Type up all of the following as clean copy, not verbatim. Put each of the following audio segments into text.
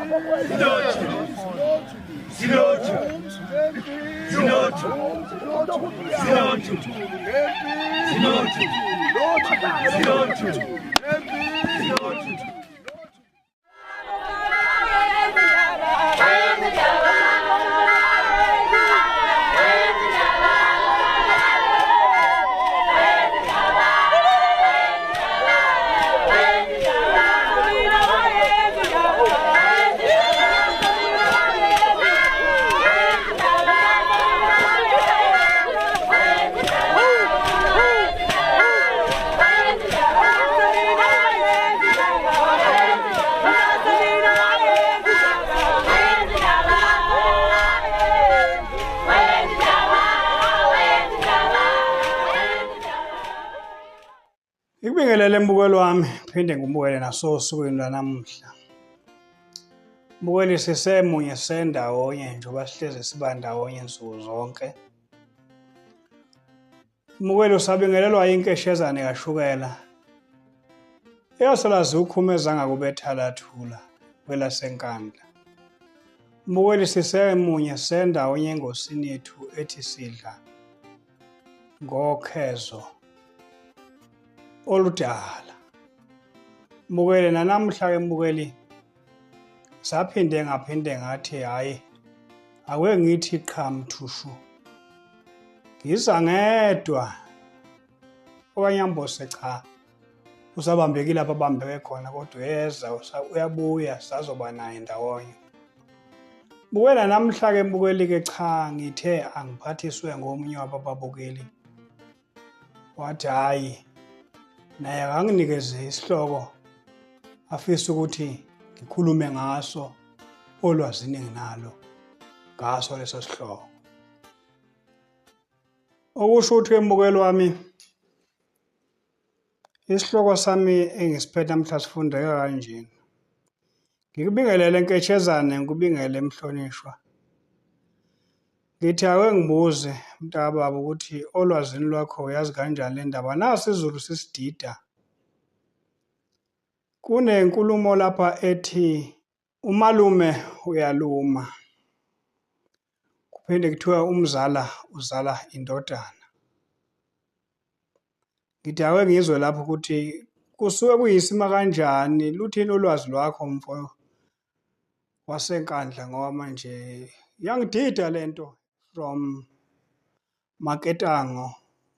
Zilothu. Zilothu. Zilothu. Zilothu. Zilothu. Zilothu. Ngikubingelele mbukelo wami, phinde ngibukele nasosukwini lwanamuhla. Mbukeli sisemunye sendawonye njengoba sihlezi siba ndawonye nsuku zonke. Mbukeli usabingelelwa inkeshezane kashukela. Eyasala ziwukhumeza ngakubethalathula kwelaseNkandla. Mbukeli sisemunye sendawonye engosini yethu ethi sidla ngokhezo oludala. Mbukeli nanamhla ke mbukeli saphinde ngaphinde ngathi hhayi ake ngithi qha mthushu ngiza ngedwa okanyambose cha usabambekile lapho abambeke khona kodwa uyeza uyabuya sazoba naye ndawonye. Bukela namhla-ke mbukeli-ke cha ngithe angiphathiswe ngomunye wabababukeli wathi hhayi naye akanginikeze isihloko afisa ukuthi ngikhulume ngaso olwazini enginalo ngaso leso sihloko. Okusho ukuthi mbukeli wami isihloko sami engisiphethe namhla sifundeka kanjena. Ngikubingelele nketshezane, ngikubingele mhlonishwa. Ngithi ake ngibuze mntakababa ukuthi olwazini lwakho uyazi kanjani le ndaba. Nasi isiZulu sisidida. Kunenkulumo lapha ethi umalume uyaluma, kuphinde kuthiwe umzala uzala indodana. Ngithi ake ngizwe lapho ukuthi kusuke kuyisima kanjani, luthini ulwazi lwakho mfo waseNkandla ngoba manje iyangidida le nto from Maketango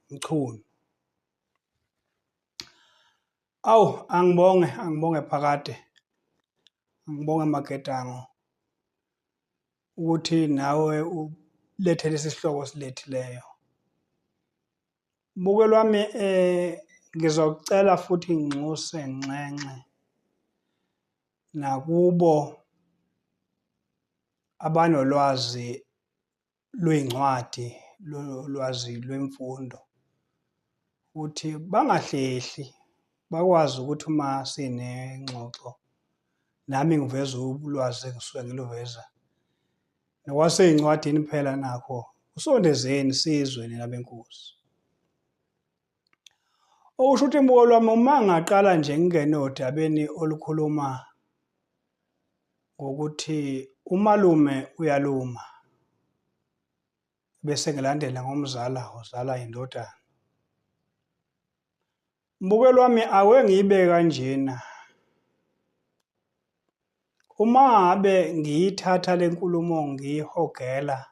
Mchunu. Awu angibonge, angibonge phakade, angibonge Maketango ukuthi nawe ulethe lesi sihloko osilethileyo. Mbukeli wami ngizocela futhi nginxuse nginxenxe nakubo abanolwazi lwey'ncwadi, lwazi lwemfundo ukuthi bangahlehli bakwazi ukuthi uma sinengxoxo nami ngiveze ulwazi engisuke ngiluveza. Nokwasey'ncwadini phela nakho kusondezeni sizwe nina benkosi. Okusho ukuthi mbukeli wami uma ngaqala nje ngingene odabeni olukhuluma ngokuthi umalume uyaluma bese ngilandela ngomzala uzala indodana. Mbukeli wami ake ngiyibeke kanjena. Uma ngabe ngiyithatha le nkulumo ngiyihogela,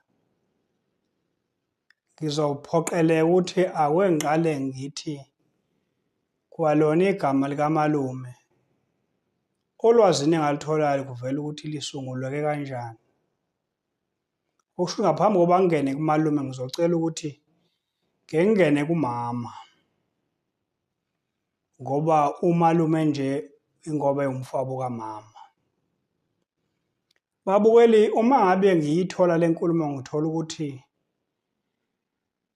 ngizophoqeleka ukuthi ake ngiqale ngithi kwalona igama likamalume olwazini engalutholayo kuvela ukuthi lisungulweke kanjani. Okusho ukuthi ngaphambi kokuba ngingene kumalume ngizocela ukuthi ngike ngingene kumama ngoba umalume nje ingoba ewumfowabo kamama. Babukeli, uma ngabe ngiyithola le nkulumo ngithola ukuthi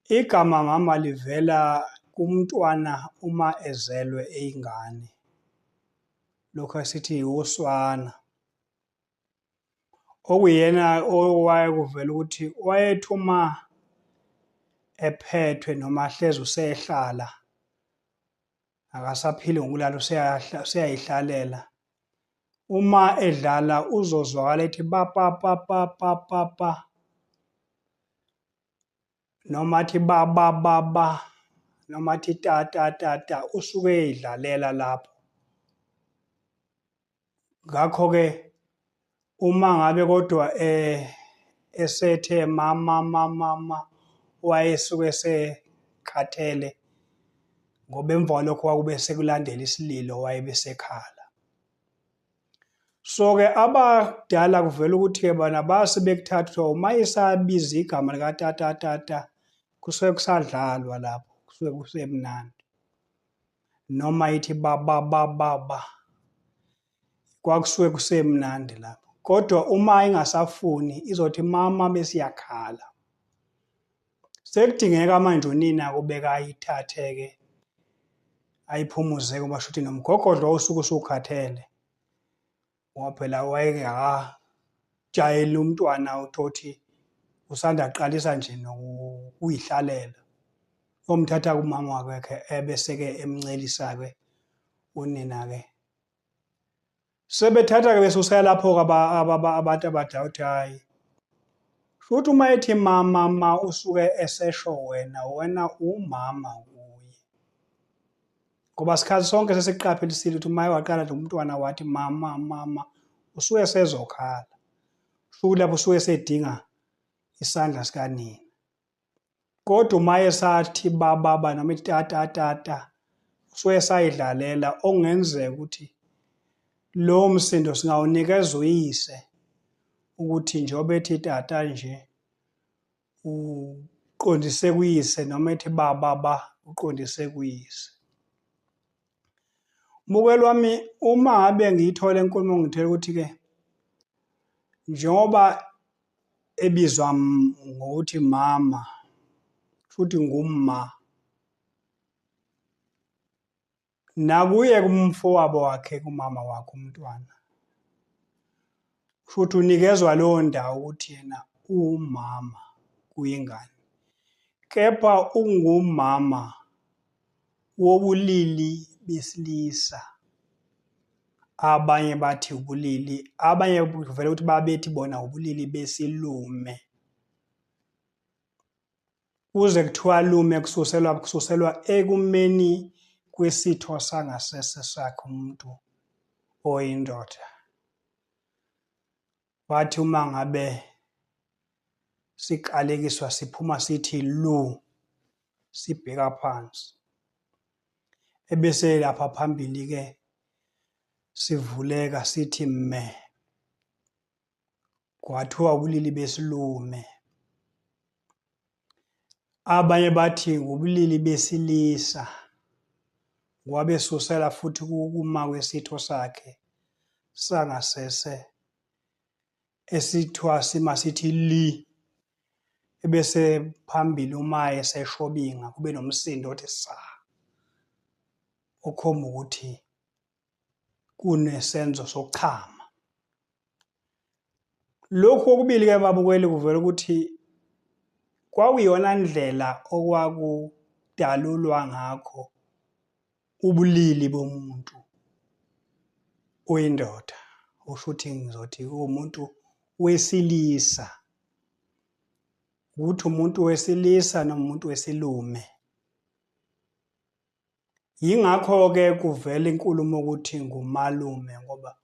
igama mama livela kumntwana uma ezelwe eyingane, lokhu esithi uswana. Okuyena owayekuvela ukuthi wayethi uma ephethwe noma hleze usehlala akasaphili ngokulala useyayihlalela. Uma edlala uzozwakala ethi ba pa pa pa pa pa pa noma athi ba ba ba ba noma athi ta ta ta ta usuke eyidlalela lapho. Ngakho-ke uma ngabe kodwa esethe mama mama ma wayesuke esekhathele ngoba emva kwalokho kwakube sekulandela isililo wayebe esekhala. So-ke abadala kuvela ukuthi-ke bona base bekuthatha kuthiwa uma esabiza igama likatatatata kusuke kusadlalwa lapho kusuke kusemnandi. Noma ithi ba ba ba ba ba kwakusuke kusemnandi lapho. Kodwa uma ingasafuni izothi mama bese iyakhala. Sekudingeka manje unina kubeka ayithathe-ke ayiphumuze ngoba shuthi nomgogodla wawusuke usukhathele ngoba phela wayengakajayeli umntwana uthothi usanda kuqalisa nje nokuyihlalela. Omthatha kumama wakhe ebese-ke emncelisa-ke unina-ke. Sebethatha-ke besusela lapho-ke abantu abadala ukuthi hhayi, shuthi uma ethi mama ma usuke esesho wena, wena umama kuye. Ngoba sikhathi sonke sesiqaphelisile ukuthi uma waqala nje umntwana wathi mama mama usuke esezokhala. Shuthi lapho usuke esedinga isandla sikanina. Kodwa uma esathi bababa noma ethi tata tata usuke esayidlalela okungenzeka ukuthi lowo msindo singawunikeza uyise ukuthi njengoba ethi tata nje uqondise kuyise noma ethi baba ba uqondise kuyise. Mbukeli wami uma ngabe ngiyithola inkulumo ngithole ukuthi-ke njengoba ebizwa ngokuthi mama futhi ngumma nakuye kumfowabo wakhe kumama wakhe umntwana futhi unikezwa leyo ndawo ukuthi yena uwumama kuyingane kepha ungumama wobulili besilisa. Abanye bathi ubulili, abanye kuvela ukuthi babethi bona ubulili besilume. Kuze kuthiwa lume kususelwa kususelwa ekumeni kwesitho sangasese sakhe umuntu oyindoda. Wathi uma ngabe siqalekiswa siphuma sithi lu sibheka phansi. Ebese lapha phambili-ke sivuleka sithi mme. Kwathiwa ubulili besilume. Abanye bathi ngubulili besilisa ngoba besusela futhi ukuma kwesitho sakhe sangasese esithiwa sima sithi li ebese phambili uma eseshobinga kube nomsindo othi sa okhomba ukuthi kunesenzo sokuchama. Lokhu kokubili-ke babukeli kuvela ukuthi kwakuyiyona ndlela okwakudalulwa ngakho ubulili bomuntu oyindoda, usho ukuthi ngizothi umuntu wesilisa, ukuthi umuntu wesilisa noma umuntu wesilume. Yingakho-ke kuvela inkulumo ukuthi ngumalume ngoba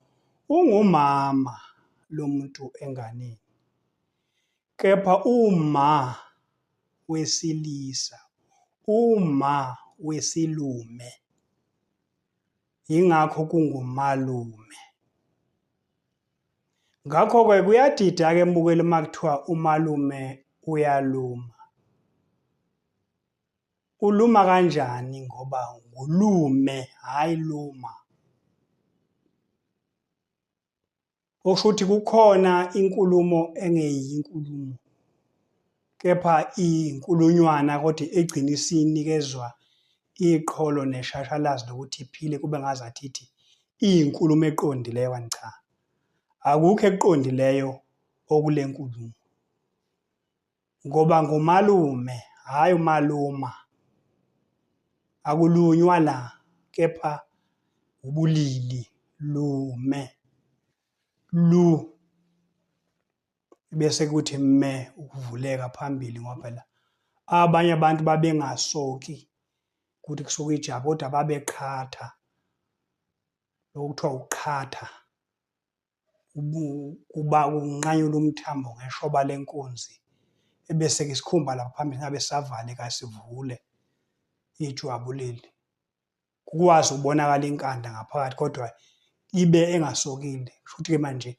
ungumama lo muntu enganeni, kepha uma wesilisa, uma wesilume. Yingakho kungumalume. Ngakho-ke kuyadida-ke mbukeli uma kuthiwa umalume uyaluma. Uluma kanjani ngoba ngulume hhayi luma. Okusho ukuthi kukhona inkulumo engeyinkulumo kepha iyinkulunywana kodwa egcina isinikezwa iqholo neshashalazi lokuthi iphile kube ngazathi ithi iyinkulumo eqondileyo kanti cha, akukho ekuqondileyo okule nkulumo. Ngoba ngumalume hhayi umaluma. Akulunywa la kepha ubulili lume. Lu bese kuthi me ukuvuleka phambili ngoba phela abanye abantu babengasoki ukuthi kusuke ijwabu kodwa babeqhatha lokuthiwa ukuqhatha kuba kunqanyula umthambo ngeshoba lenkunzi ebese-ke isikhumba lapha phambili ngabe savaleka sivule ijwabu leli kukwazi ukubonakala inkanda ngaphakathi kodwa ibe engasokile kusho ukuthi-ke manje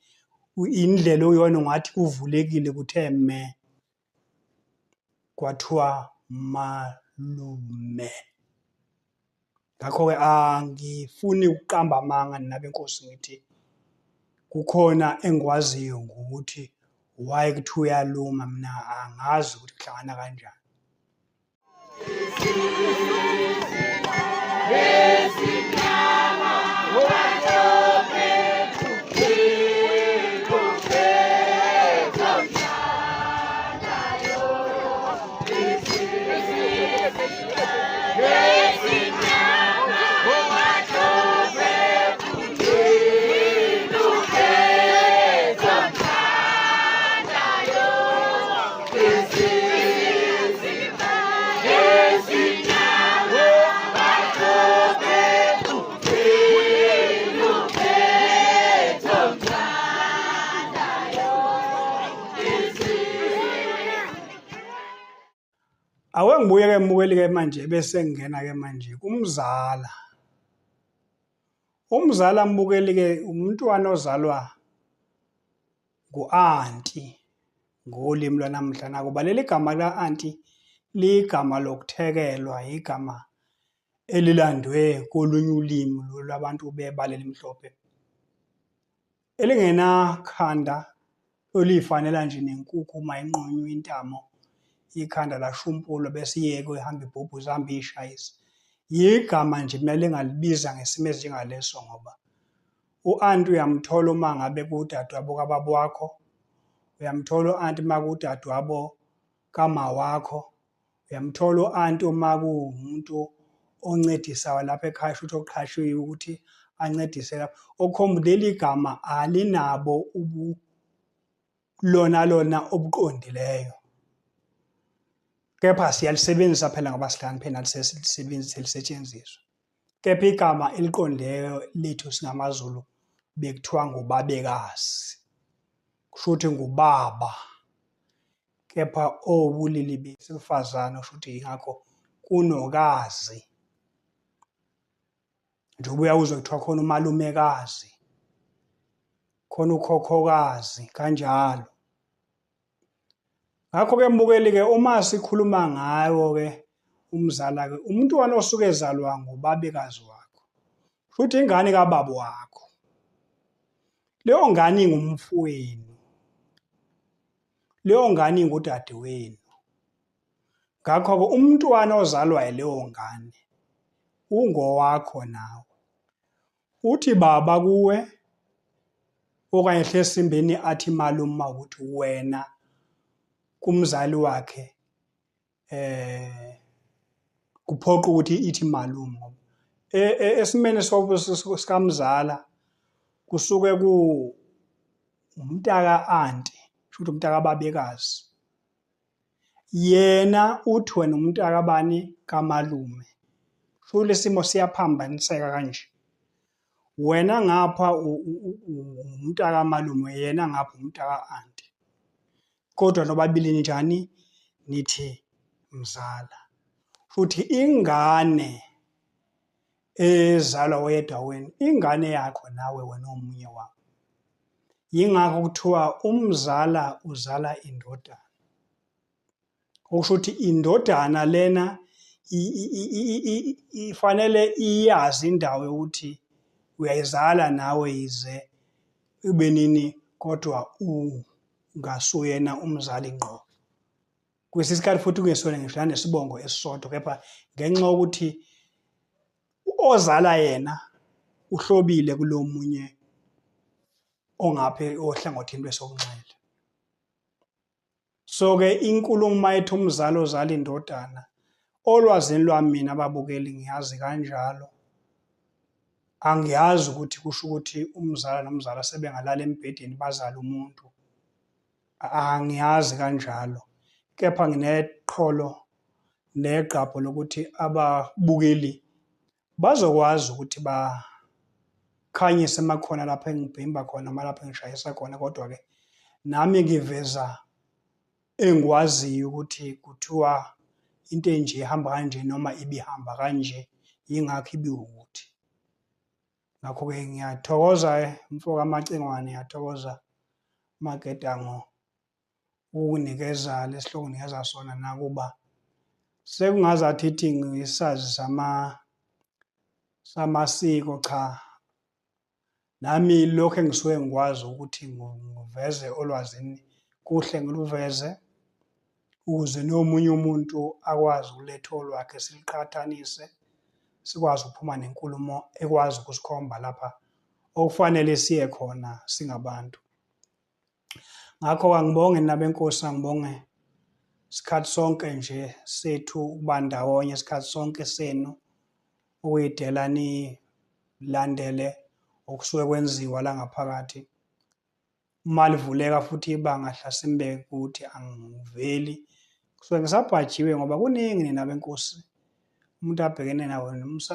indlela oyona ungathi kuvulekile kuthe me kwathiwa malume. Ngakho-ke angifuni ukuqamba amanga nina benkosi ngithi kukhona engikwaziyo ngokuthi why kuthiwa uyaluma mina angazi ukuthi kuhlangana kanjani. Ake ngibuye ke mbukeli ke manje bese ngingena ke manje kumzala. Umzala mbukeli ke umntwana ozalwa ngu-anti ngolimi lwanamhla nakuba leli gama lika-anti liyigama lokuthekelwa igama elilandwe kolunye ulimi lwabantu bebala elimhlophe elingenakhanda olifanela nje nenkukhu uma inqunywa intamo ikhanda lashumpulwa bese iyekwe ihamba ibhubhuza ihambe iyishayisa. Yigama nje mina lengalibiza ngesimo esinjengaleso ngoba u-anti uyamthola uma ngabe kuwudadewabo kababa wakho, uyamthola u-anti uma kuwudadewabo kama wakho, uyamthola u-anti uma kuwumuntu oncedisayo lapha ekhaya shuthi oqhashiwe ukuthi ancedise lapha. Okukhomba leli gama alinabo lona lona obuqondileyo. Kepha siyalisebenzisa phela ngoba sihlakaniphile nathi sesilisebenzise lisetshenziswa. Kepha igama eliqondileyo lethu singamaZulu bekuthiwa ngubabekazi, kusho ukuthi ngubaba kepha owubulili besifazane kusho ukuthi yingakho kunokazi. Njengoba uyawuzwa kuthiwa khona umalumekazi, khona ukhokhokazi kanjalo. Ngakho-ke mbukeli-ke uma sikhuluma ngawo-ke umzala-ke umntwana osuke ezalwa ngubabekazi wakho, kusho ingane kababa wakho. Leyo ngane ingumfowenu, leyo ngane ingudadewenu. Ngakho-ke umntwana ozalwa yileyo ngane ungowakho nawe. Uthi baba kuwe okanye ehlesimbeni athi malume ukuthi wena kumzali wakhe eh kuphoqa ukuthi ithi malume ngoba e, e, esimeni sikamzala kusuke ku umntaka anti kusho ukuthi umntaka babekazi Yena uthi wena umntakabani kamalume. Kusho lesimo siyaphambaniseka kanje. Wena ngapha umntakamalume, yena ngapha umntaka-anti. Kodwa nobabili ninjani? Nithi mzala. Futhi ingane ezalwa oyedwa wenu, ingane yakho nawe wena omunye wabo. Yingakho kuthiwa umzala uzala indodana. Okusho ukuthi indodana lena ifanele iyazi indawo yokuthi uyayizala nawe yize ube nini kodwa ungasuyena umzali ngqo. Kwesinye isikhathi futhi kungesona ngisho nanesibongo esisodwa kepha ngenxa yokuthi ozala yena uhlobile kulo munye ongapha ohlangothini lwesokunxele. So-ke inkulumo ethi umzali ozala indodana, olwazini lwami mina ababukeli ngiyazi kanjalo. Angiyazi ukuthi kusho ukuthi umzala nomzala sebengalala embhedeni bazale umuntu. Angiyazi kanjalo. Kepha ngineqholo negqabho lokuthi ababukeli bazokwazi ukuthi bakhanyise emakhona lapho engibhimba khona noma lapho engishayisa khona kodwa-ke nami ngiveza engikwaziyo ukuthi kuthiwa into enje ihamba kanje noma ibihamba kanje yingakho ibiwukuthi. Ngakho-ke ngiyathokoza mfo kaMacingwane, ngiyathokoza Magedango ukukunikeza lesihloko nginikeza sona nakuba sekungazathi ithi ngisazi sama samasiko cha nami lokho engisuke ngikwazi ukuthi ngiveze olwazini kuhle ngiluveze ukuze nomunye umuntu akwazi ukuletha olwakhe siliqhathanise sikwazi ukuphuma nenkulumo ekwazi ukusikhomba lapha okufanele siye khona singabantu. Ngakho angibonge nina benkosi, angibonge isikhathi sonke nje sethu ukuba ndawonye, isikhathi sonke senu ukuyidela nilandele okusuke kwenziwa la ngaphakathi. Uma livuleka futhi ibanga hlasimbe ukuthi angiveli, kusuke ngisabhajiwe ngoba kuningi nina benkosi umuntu abhekene nawo,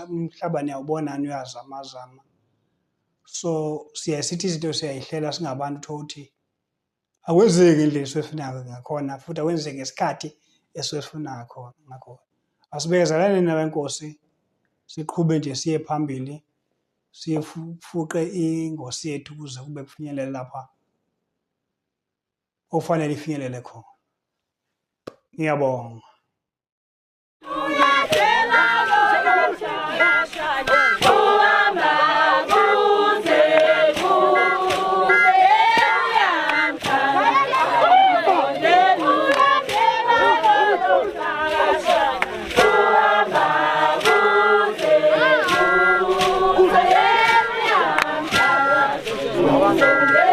umhlaba niyawubona uyazamazama. So siyaye sithi izinto siyayihlela singabantu uthole ukuthi akwenzeki ngendlela esifuna ngakhona futhi akwenzeki ngesikhathi esifuna ngakhona. Ngakho asibekezelane nabenkosi siqhube nje siye phambili sifuqe ingosi yethu kuze kube kufinyelela lapha okufanele ifinyelele khona. Ngiyabonga. Thank you.